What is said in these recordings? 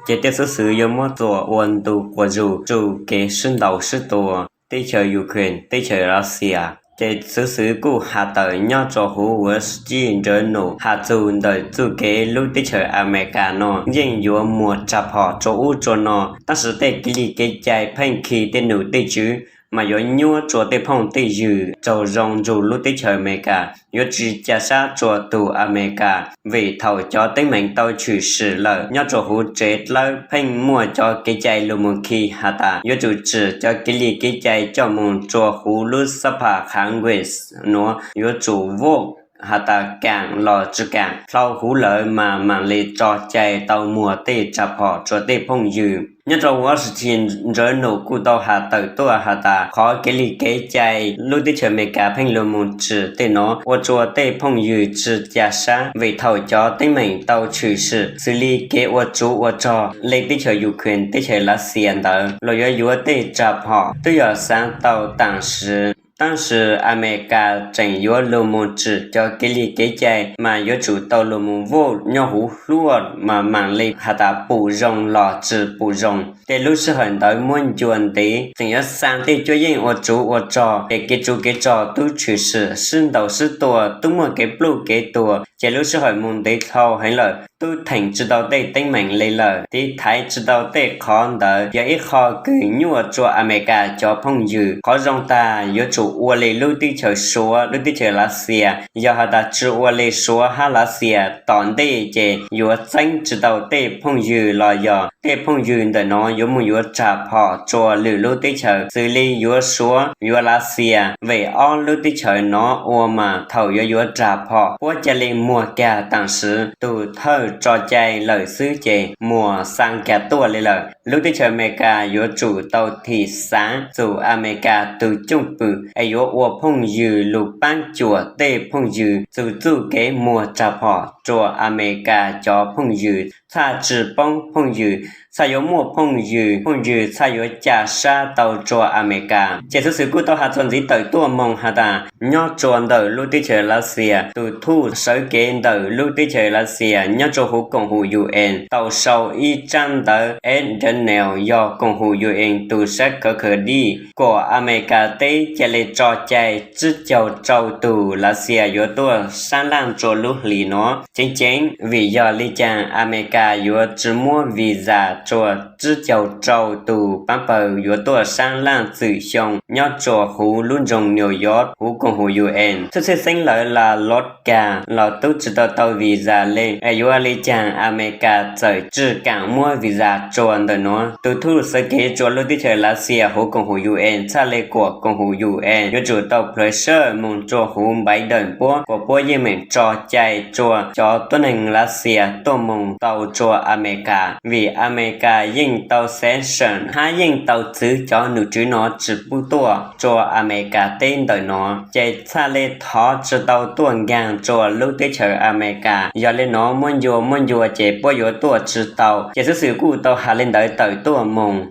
ces tej xwv xwv yuav muab txuas ua ntu quas zus rau kev sib ntaus sib tua teb chaws Ukraine teb chaws Russia. Ces xwv xwv kuj has tawm nyob rau huv Wall Street Journal has txug ntawm txuj kev lub teb chaws Amelikas no yeej yuav muag rag phom rua ub rua no, tab sis tej kev li kev cai pheej khi tej num tej tswv mas yuav nyuab rua tej phooj tej ywg raug zoo nrug lub teb chaws Amelikas, yuav tsi ca sab rua tug Amelikas, vim thaum cov teeb meem tau tshwm sim lawm nyob rua huv tsev dlawb pheej muaj cov kev cai lug moog khi has tas yuav tsum tsim cov kev li kev cai coj moog rua huv lub xab phas Congress nuav, yuav tsum vote has tas kaam los tsi kaam. Dlhau huv lawm mas maam le tso cai tau muag tej rag phom rua tej phooj ywg. Nyob rua Washington Journal kuj tau has tawm tuaj has tas qhov kev li kev cai lub teb chaws Amelikas pheej lug moog tsim tej nuav ua rua tej phooj ywg tsi ca sab, vim thaum cov teeb meem tau tshwm sim xws li kev ua tsuv ua rog le teb chaws Ukraine teb chaws Russia ntawd los yuav yuav tej rag phom twb yog xaav tau taam sim, tab sis Amelikas tseem yuav lug moog tsim cov kev li kev cai mas yuav tsum tau lug moog vote nyob huv hlub mas maam le has tas pum zoo los tsi pum zoo. Ces lub sij hawm ntawd muab ncua ntev tseem yuav xaa tej cuab yeej ua tsuv ua rog, ces kev tsuv kev rog tub tshwm sim sib ntaus sib tua, tub muaj kev pluj kev tuag, ces lub sij hawm moog ntev dlhau heev lawm tub theem tsi tau tej teeb meem le lawm, tiv thaiv tsi tau tej qhov ntawd, yog ib qho kws nyuaj rua Amelikas cov phooj ywg. Qhov zoo tag yuav tsum ua le lub teb chaws Suav, lub teb chaws Russia, yog has tas tsi ua le Suav hab Russia tom ntej ces yuav txeeb tsi tau tej phooj ywg los yog tej phooj ywg ntawm no yuav moog yuav rag phom rua lwm lub teb chaws, xws li yuav Suav yuav Russia, vim ob lub teb chaws no ua mas thaum yuav yuav rag phom puab ca le muag kag taam sim tug thawj tso cai lawm xwb ces muag xaa kag tuaj le lawm. Lub teb chaws Amelikas yuav tsum tau thim xaav txug Amelikas tug cooj pwm es yuav ua phooj ywg lug paab cuam tej phooj ywg txug txuj kev muag rag phom rua Amelikas cov phooj ywg, txhaj tsi poob phooj ywg, txhaj yuav muaj phooj ywg, phooj ywg txhaj yuav ca sab tau rua Amelikas. Ces xwb xwm kuj tau has txog ntxiv tawm tuaj moog has tas nyob rua ntawm lub teb chaws Russia, tug thuj sawv kev ntawm lub teb chaws Russia nyob rua huv koom huv UN tau sau ib tsab ntawv, Ed Daniel yog koom huv UN tug sab kawv kawg dij kuas Amelikas teb ca le tso cai tsib caug rau tug Russia yuav tuaj saab laaj rua lub hlis no. Ceev ceev vim yog le caag Amelikas yuav tsi muab visa rua tsib caug rau tug paab pawg yuav tuaj saab laaj txwm xyoo nyob rua huv lub nroog New York huv koom huv UN. Txhua txhia xeeb lawm La Lorca los tub tsi tau tau visa le, es yuav le caag Amelikas txawm tsi kaam muab visa rua ntawm nuav. Tug thuj sawv kev rua lub teb chaws Russia huv koom huv UN txhaj le kuas koom huv UN yuav tsum tau plawv sawj moog rua huv Biden puab kuas puab yeej meem tso cai rua cov tuab neeg Russia tuaj moog tau rua Amelikas, vim Amelikas yeej tau sanction hab yeej tau txwv cov num tswv no tsi pub tuaj rua Amelikas teb ntawm no, ces txhaj le thov tsi tau tuaj nkaag rua lub teb chaws Amelikas. Yog le no muab ncua muab ncua ces puab yuav tuaj tsi tau, ces xwb xwm kuj tau has le ntawd tawm tuaj moog.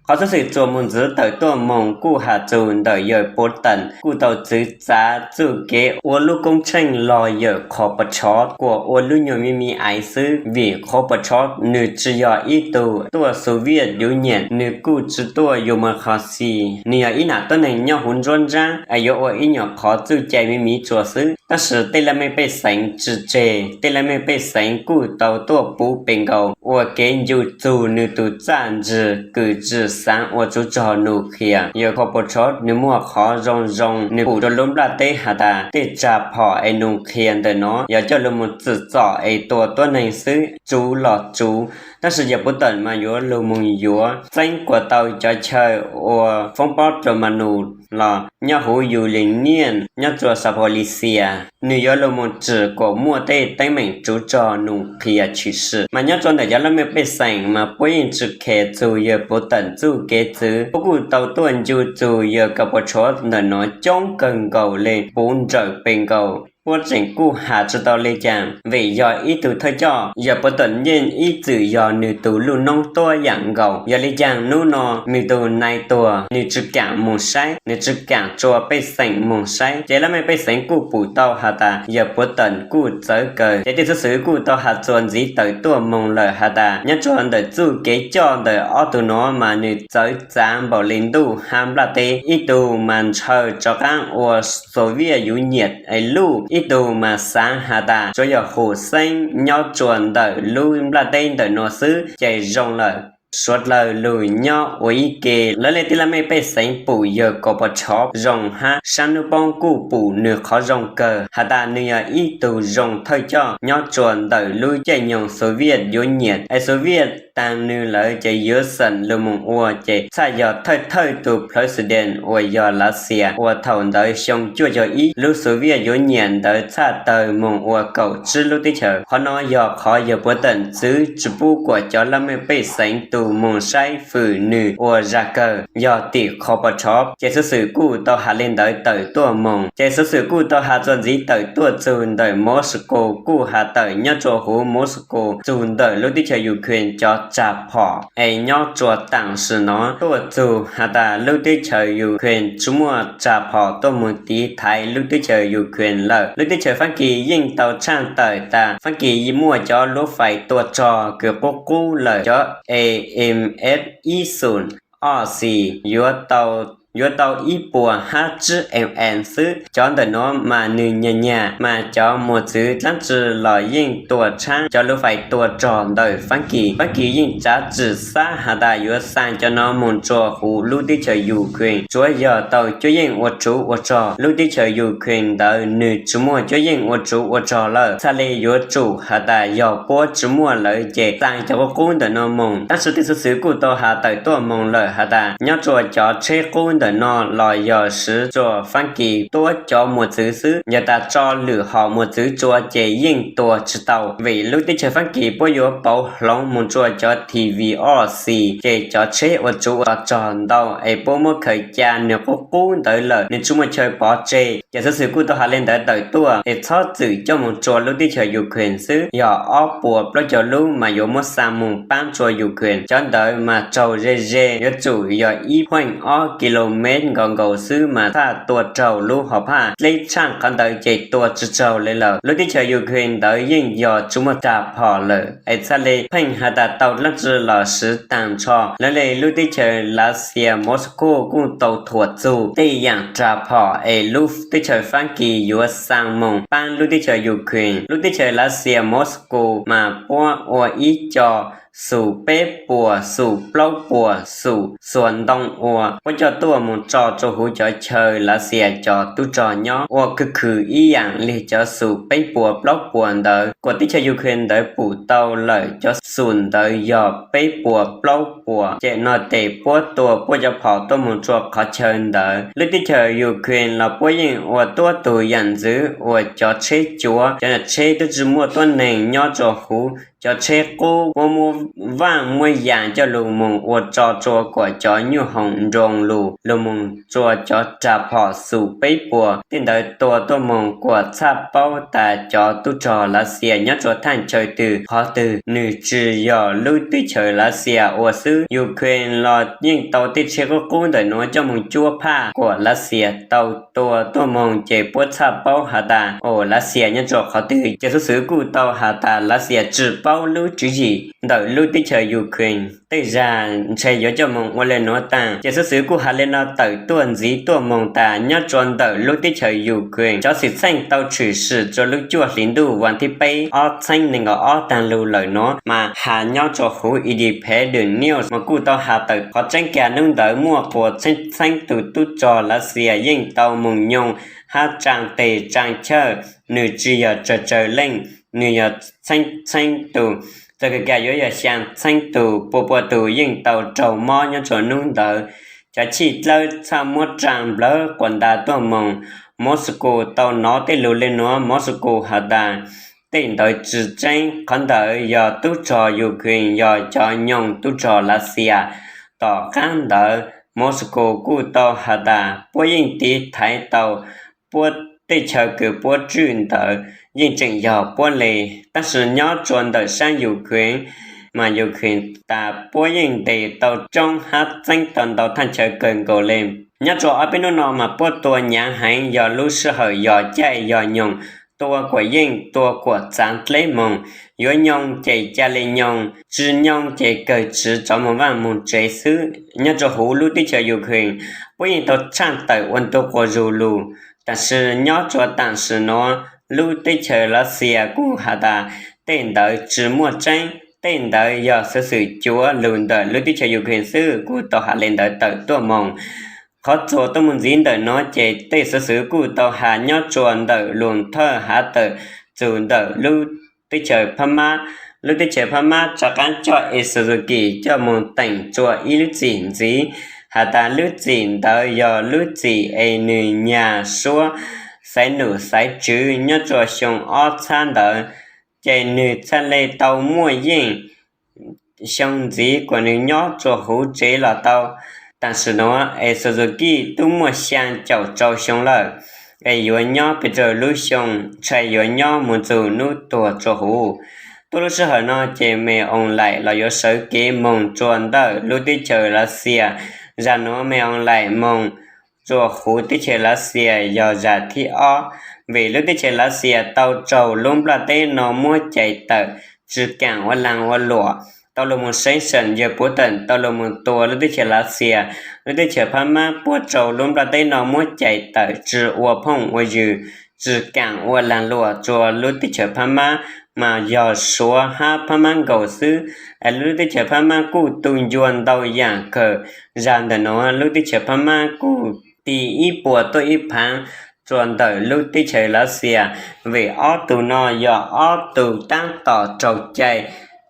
Qhov xwb xwm txuas moog ntxiv tawm tuaj moog kuj has txug ntawm yawg Puv Teem kuj tau txwv txav txuj kev ua lub koob tsheej los yawm Gorbachev kuas ua lub nyuas me me aiv xwb, vim Gorbachev nwg tsi yog ib tug tuaj Soviet Union, nwg kuj tsi tuaj yuav mus qhov xis, nwg yog ib nam tuab neeg nyob huv nruab nrab es yuav ua ib nyuas qhov txuj cai me me tsua xwb. Tab sis tej laj mej pej xeem tsi tseg, tej laj mej pej xeem kuj tau tuaj puv pe nkaus ua kev ncu txug nwg tug txaj ntsig kws tsi xaav ua tsuv rog nus qhia. Yawg Gorbachev nwg muaj qhov zoo zoo, nwg pum rua lub nplaj teb has tas tej rag phom es nus qhia ntawm no yog coj lug moog txwm txom es tua tuab neeg xwb, tsuv los tsuv. Tab sis yawg Puv Teem mas yuav lug moog yuav txeeb kuas tau cov chaw ua foob pob rua ma nus los nyob huv Ukraine nyob rua Zaporizhzhia, nwg yuav lug moog tsim kuas muaj tej teeb meem tsuv rog nus qhia tshwm sim. Mas nyob rua ntawm cov laj mej pej xeem mas puab yeej tsi khes txug yawg Puv Teem txuj kev txwv, puab kuj tau tuaj ncu txug yawg Gorbachev ntawm no coob kawg nkaus le puv nrawm pe nkaus. puab tseem kuj has tsi tau le caag, vim yog ib tug thawj coj, yawg Puav Tuam yeej ib txwm yog nwg tug lub noob tuab yaam nkaus. Yog le caag nub no nwg tug nai tuag, nwg tsi kaam moog saib, nwg tsi kaam tsua pej xeem moog saib, ces lab mej pej xeem kuj pum tau has tas yawg Puav Tuam kuj txawv kawg. Ces tej xuv xwm kuj tau has txuas ntxiv tawm tuaj moog lawm has tas nyob tsua ntawm txuj kev coj ntawm ob tug nuav mas nwg txawv txav npaum le ntuj hab nplaj teb. Ib tug mas ntshaw rov qaab ua Soviet yuav nyiam es luj, ib tug mas xaav has tas tsuav yog hum xeeb nyob tsua ntawm lub nplaj teb ntawm nuav xwb ces zoo lawm. Suav dlawg lug nyob ua ib ke, lawv le tej lab mej pej xeem pum yawg Gorbachev zoo hab saab nub poob kuj pum nwg qhov zoo kawg has tas nwg yog ib tug zoo thawj coj nyob tsua ntawm lub caij nyoog Soviet yuav nyiam es Soviet taag nwg lawm ces yuav xeem lug moog ua ces txhaj yog thawj thawj tug president uas yog Lav Xias uas thaum ntawd xyoo cuaj caug ib lub Soviet yuav nyiam ntawd txhaj tawg moog ua kaum tsib lub teb chaws. Qhov no yog qhov yawg Puav Tuam txwv tsi pub kuas cov lab mej pej xeem tug moog saib fwm nwg ua zag kawg yog tim Gorbachev. Ces xuv xwm kuj tau has le ntawd tawm tuaj moog. Ces xuv xwm kuj tau has txuas ntxiv tawm tuaj txug ntawm Moscow kuj has tawm nyob tsua huv Moscow txug ntawm lub teb chaws Ukraine cov tsa phom es nyob tsua taam sim no tuaj txug has tas lub teb chaws Ukraine tsi muaj tsa phom tuaj moog tiv thaiv lub teb chaws Ukraine lawm. Lub teb chaws Faab Kis yeej tau tshaaj tawm tas Faab Kis muaj cov luv fais tua rog kws qub qub lawm, cov A M F ib xoom ob xis yuav tau ib puas hab tsib M M xwb. Cov ntawm nuav mas nwg nyag nyag mas cov mos txwv dlaab tsi los yeej tua tshaab cov luv fais tua rog ntawm Faab Kis. Faab Kis yeej tsav tsi xav has tas yuav xaa cov no moog tsua huv lub teb chaws Ukraine, tsuav yog tau cuab yeej ua tsov ua rog. Lub teb chaws Ukraine ntawd nwg tsi muaj cuab yeej ua tsov ua rog lawm, txhaj le yuav tsum has tas yog puab tsi muaj lawm ces xaa cov qub qub ntawm no moog. Tab sis tej xuv xwm kuj tau has tawm tuaj moog lawm has tas nyob tsua cov tsheb qub ntawm no los yog siv tsua Faab Kis tuab cov mos txwv xwb, yog tas tso lwm hom mos txwv tsua ces yeej tua tsi tau, vim lub teb chaws Faab Kis puab yuav pauv hloov moog tsua cov T V ob xis, ces cov tsheb ua tsov ua rog ntau es puab muab khaws ca nwg qub qub ntawd lawm nwg tsi muaj chaw pov tseg. Ces xuv xwm kuj tau has le ntawd tawm tuaj es txhob txwm coj moog tsua lub teb chaws Ukraine xwb, yog ob puas plaub caug lub mas yuav muab xaa moog paab tsua Ukraine. Cov ntawd mas raug ze ze yuav tsum yog ib point ob kilomev nkaus nkaus xwb mas txhaj tua raug lub hom phaj dleb tshaaj qhov ntawd ces tua tsi raug le lawm. Lub teb chaws Ukraine ntawd yeej yog tsi muaj tsa phom lawm es txhaj le pheej has tas tau dlaab tsi los siv taag nrho. Lawv le lub teb chaws Lav Xias Moscow kuj tau thuam txug tej yaam tsa phom es lub teb chaws Faab Kis yuav xaa moog paab lub teb chaws Ukraine. Lub teb chaws Lav Xias Moscow mas puab ua ib co xum peb puas, xum plaub puas, xum xuas ntoo uas puab coj tuaj moog tso tsua huv cov chaw Lav Xias cov tub rog nyob ua khwv khwv ib yaam le cov xum peb puas plaub puas ntawd. Kuas teb chaws Ukraine ntawd pum tau lawm cov xum ntawd yog peb puas plaub puas, ces no tes puab tua puab cov phom tuaj moog tsua qhov chaw ntawd. Lub teb chaws Ukraine los puab yeej ua tuab tug yaam ntxwv uas cov tsheb cuav, cov tsheb tub tsi muaj tuab neeg nyob tsua huv, cov tsheb qub puab muab vaaj muab yas coj lug moog ua tso tsua kuas cov nyuj hoom nroo lug, lug moog tsua cov tsa phom xum peb puas tej ntawd tua tuaj moog kuas txhaj paub tas cov tub rog Lav Xias nyob tsua thaaj chaw twg qhov twg, nwg tsi yog lub teb chaws Lav Xias ua xwb. Ukraine los yeej tau tej tsheb qub qub ntawm nuav coj moog cuab phaj kuas Lav Xias tau tua tuaj moog ces puab txhaj paub has tas ua Lav Xias nyob tsua qhov twg. Ces xuv xwm kuj tau has tas Lav Xias tsi paub lub tswv yim ntawm lub teb chaws Ukraine. Tej zag ntshe yuav coj moog ua le nuav taag. Ces xuv xwm kuj has le no tawm tuaj ntxiv tuaj moog tas nyob tsua ntawm lub teb chaws Ukraine cov xwm txheej tau tshwm sim tsua lub cuaj hlis ntuj vas thib peb ob txheeb neeg nkaum ob taag lug lawm nuav mas has nyob tsua huv Independent News mas kuj tau has tawm qhov tseeb kag nub ntawd muaj quas txheeb txheeb tug tub rog Lav Xias yeej tau moog nyoog hab tsaa tes tsaa chawj, nwg tsi yog tsawg tsawg leej, nwg yog txheeb txheeb tug, txawm kag kag yuav yog xyaa txheeb tug pua pua tug yeej tau raug mob nyob tsua nub ntawd. Cov chij dlawb txhaj muab tsaa nplawg quas ntas tuaj moog. Moscow tau nov tej lug le nuav, Moscow has tas tej ntawd tsi tseeb, qhov ntawd yog tub rog Ukraine yog cov nyoog tub rog Lav Xias. Tom qaab ntawd Moscow kuj tau has tas puab yeej tiv thaiv tau puab tej chaw kws puab tswj ntawd yeej tseem yog puab le. Tab sis nyob rua ntawm saab Ukraine mas Ukraine tas puab yeej ntes tau coob hab txeeb tau ntau thaaj chaw kawg nkaus le. Nyob rua ob peb nub no mas puab tua nyaav heev, yog lub sij hawm yog caij yog nyoog, tua kuam yeej tua kuam txaav dleb moog, yuav nyoog ces ca le nyoog, tsi nyoog ces kawg tsiv rov moog vaaj moog tsev xwb. Nyob rua huv lub teb chaws Ukraine puab yeej tau tshaaj tawm ua ntu quas zug lug, tab sis nyob rua taam sim nuav lub teb chaws Lav Xias kuj has tas tej ntawd tsi muaj tseeb, tej ntawd yog xuv xwm cuav lug ntawm lub teb chaws Ukraine xwb, kuj tau has le ntawd tawm tuaj moog. Qhov txuas tuaj moog ntxiv ntawm nuav ces tej xuv xwm kuj tau has nyob rua ntawm lug thawj hav tawm txug ntawm lub teb chaws Phab Mab. Lub teb chaws Phab Mab rov qaab coj Isuzuki coj moog teem rua ib lub txim ntxiv, has tas lub txim ntawd yog lub txim es nwg nyag suab xaiv num xaiv tswv nyob rua xyoo ob txhab ntawd, ces nwg txhaj le tau muaj yeej xyoo ntxiv kuas nwg nyob rua huv tsev los tau. Taam sim nuav es Suzuki tub muaj xyaa caum rau xyoo lawm, es yuav nyob pes tsawg lub xyoo, ntshai yuav nyob moog txug nub tuag rua huv. Tuab lub sij hawm no ces Me Oos Laim los yuav sawv kev moog rua ntawm lub teb chaws Lav Xias. Zag nuav Me Oos Laim moog rua huv teb chaws Lav Xias yog zag thib ob, vim lub teb chaws Lav Xias tau raug lub nplaj teb no muab cais tawm, tsi kaam ua laag ua luam, tau lug moog seev seem yawg Puv Teem tau lug moog tua lub teb chaws Lav Xias. Lub teb chaws Phab Mab puab raug lub nplaj teb no muab cais tawm, tsi ua phooj ua ywg, tsi kaam ua laag luam rua lub teb chaws Phab Mab, mas yog Suav hab Phab Mab nkaus xwb. Es lub teb chaws Phab Mab kuj tu ncua ntau yaam kawg. Zag ntawm nuav lub teb chaws Phab Mab kuj ti ib puas tuaj ib phaav rua ntawm lub teb chaws Lav Xias, vim ob tug no yog ob tug taab tom raug cai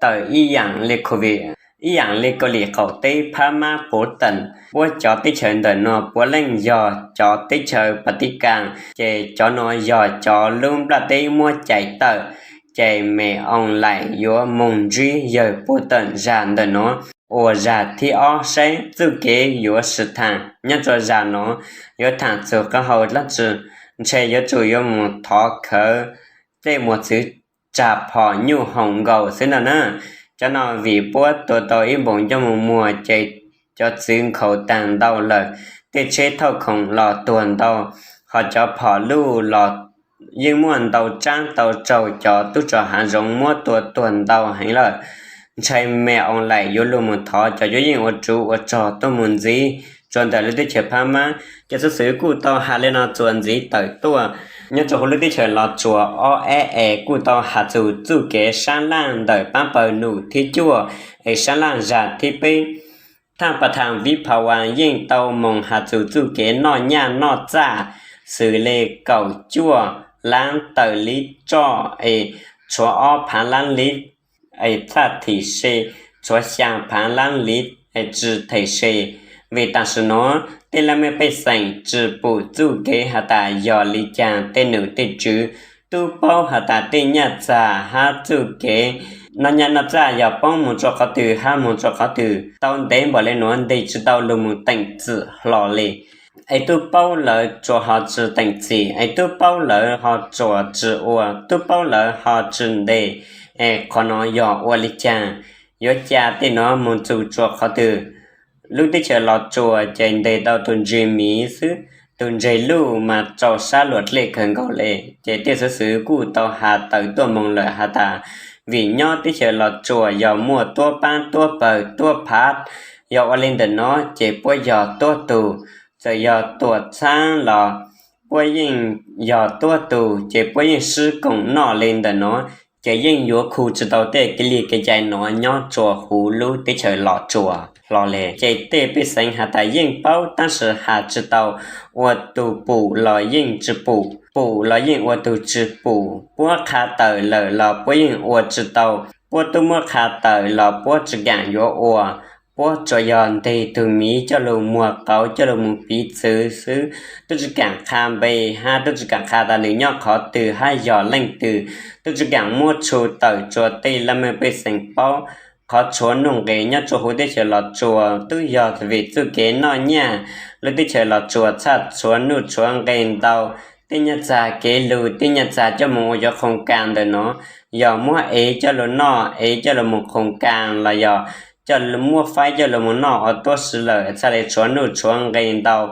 tawm ib yaam le Covid, ib yaam le Kaus Lim qaum teb Phab Mab Puv Teem. Puab cov teb chaws ntawm nuav puav leej yog cov teb chaws Pas Tiv Kas, ces cov nuav yog cov lub nplaj teb muab cais tawm, ces Me Oos Laim yuav moog ntsib yawg Puv Teem zag ntawm nuav ua zag thib ob saib txuj kev yuav sib thaam nyob rua zag nuav yuav thaam txug qab hau dlaab tsi, ntshe yuav tsum yuav moog thov khawv tej mos txwv tsa phom nyuj hoom nkaus xwb ntag na. Cov no vim puab tua tau ib npoos ncauj mus muag ces cov txwv nkhaus taag ntau lawm, tej tsheb thauj khoom los tuag ntau, ho cov phom luj los yeej muaj ntau tsaab tau raug cov tub rog haav zoov muab tua tuag ntau heev lawm. Ntshai Me Oos Laim yuav lug moog thov cov cuab yeej ua ruv ua rog tuaj moog ntxiv rua ntawm lub teb chaws Phab Mab. Cov xuv xwm kuj tau has le no txuas ntxiv tawm tuaj. Nyob rua huv lub teb chaws Los Tsuas ob eb es kuj tau has txug txuj kev saab laaj ntawm paab pawg num thib cuaj es saab laaj zag thib peb. Thaaj Pas Thaas Viv Phas Vas yeej tau moog has txug txuj kev noj nyaj noj txaj xws le kaum cuaj laab tawm lib roj es tshuav ob phaav laab lib es txhaj thim se, tshuav xyaa phaav laab lib es tsi thim se. Vim tam sim nuav tej laj mej pej xeem tsi pum txuj kev has tas yog li caag, tej num tej tswv tub paub has tas tej nyaj txag hab txuj kev noj nyaj noj txaj yog poob moog rua qhov twg hab moog rua qhov twg. Tau ntev npaum le nuav ntes tsi tau lug moog teem txim hlo le. Es tub paub lawm tsuas ho tsi teem txim, es tub paub lawm ho tsuas tsi ua, tub paub lawm ho tsi ntes. Es qhov nuav yog ua li caag? Yuav ca tej nuav moog txug rua qhov twg? Lub teb chaws Los Tsuas ces ntes tau tug ntseg miv xwb, tug ntseg luj mas rau sab luas dlej kawg nkaus le. Ces tej xuv xwm kuj tau has tawm tuaj moog lawm has tas vim nyob teb chaws Los Tsuas yog muaj tuab paab tuab pawg tuab phav, yog ua li ntawm nuav ces puab yog tuab tug, txawm yog tuam txhaab los puab yeej yog tuab tug, ces puab yeej sib koom noj li ntawm nuav, ces yeej yuav khu tsi tau tej kev li kev cai nuav nyob rua huv lub teb chaws Los Tsuas hlo le. Ces tej pej xeem has tas yeej paub tab sis has tsi tau, ua tug pum los yeej tsi pum, pum los yeej ua tug tsi pum, puab qha tawm lawm los puab yeej ua tsi tau, puab tub muab qha tawm los puab tsi kaam yuav ua. Puab tsuas yog nteg tug miv coj lug muag qauv coj lug moog piv txwv xwb, tub tsi kaam qha npe hab tub tsi kaam qha tas nws nyob qhov twg hab yog leej twg, tub tsi kaam muab tshu tawm rua tej laj mej pej xeem paub. Qhov tshuav nuj nqes nyob rua huv teb chaws Los Tsuas tub yog vim txuj kev noj nyaj, lub teb chaws Los Tsuas txhaj tshuav nuj tshuav nqes ntau, Tib nyuag txag kev lug, tib nyuag txag coj moog ua cov khoom kas ntawm no, yog muab ev coj lug noj, ev coj lug moog khoom kas los yog coj muab faib coj lug moog noj ua tuab si lawm, txhaj le tshuav nuj tshuav nqi ntau.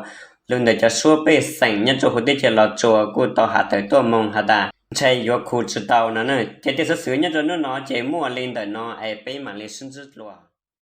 Lug ntawm cov suab pej xeem nyob rua huv teb chaws Los Tsuas kuj tau has tawm tuaj moog has tas ntshe yuav khu tsi tau no na. Ces tej xov xwm nyob rua nub no ces muaj le ntawm no es peb mam le sib ntsib dlua.